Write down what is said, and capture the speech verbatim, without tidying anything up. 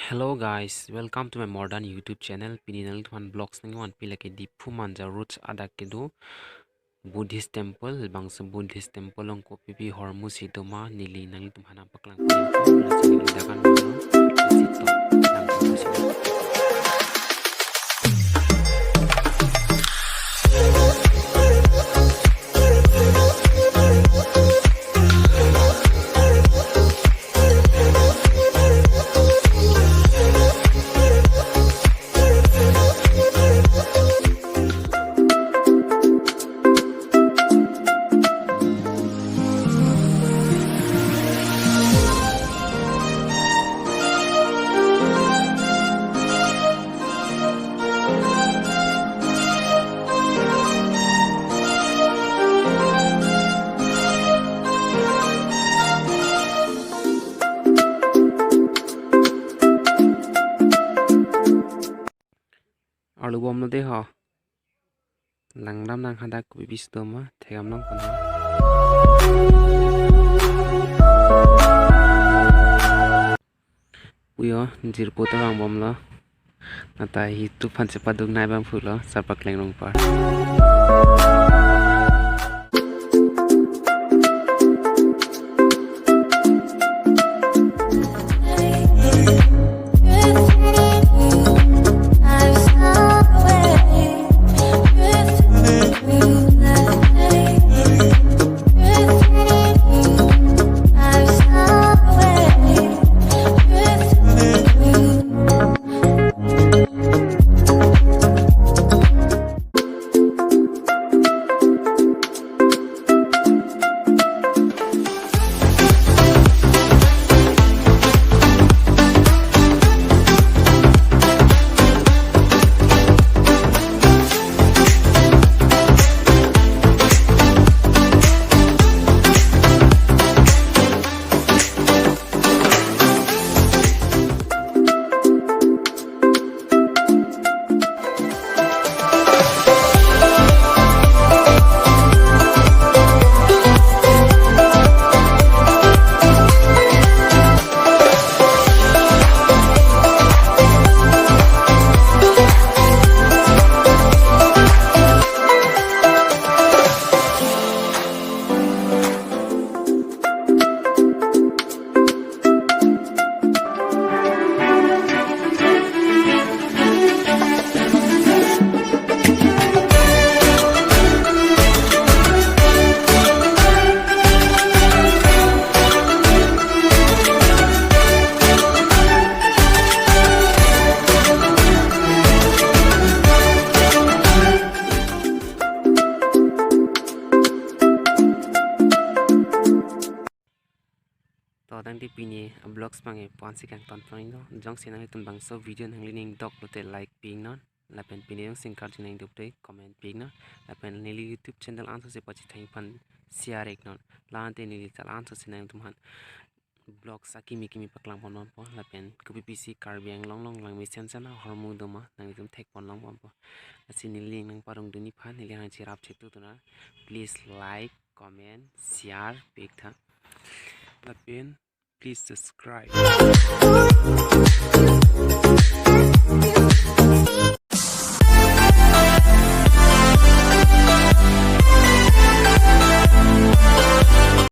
Hello guys, welcome to my modern YouTube channel. Pini nanglitumphan vlogs nangvanpi lake Diphu Manja Road adak kedo Buddhist temple, bangso Buddhist temple along kopipi hormu si doma neli nanglitumphan nangpaklang pon. Lasi neli dakan dolo, lasi to nang hormu si doma. Arlo bomlo de ho. Langdam nang hadak kopipi si doma, thekdam nang pon ho. Puyo, jirpo ta vang bomlo. Nata hi tu phan chepaduk nai bang pulo, Sarpakleng Rongpar. To tangte pini vlogs abang ke la-an si kangton pon iknon. Jongsi nanglitum bangso video nanglining dok lote like pi iknon. Lapen pini jongsi karju nangji pulote comment pi iknon. Lapen neli YouTube channel ansose pachethang aphan share iknon. La-ante neli ta la-ansose nanglitumphan vlogs akimi kimi paklang pon bompo. Lapen kopipi si Karbi Anglong along langmesen sena hormu doma nanglitum thek pon long bompo. Lasi neli ning nangparong dunji aphan neli hang cherap chetu tuna. Please like, comment, share pi iktha. Lapen please subscribe.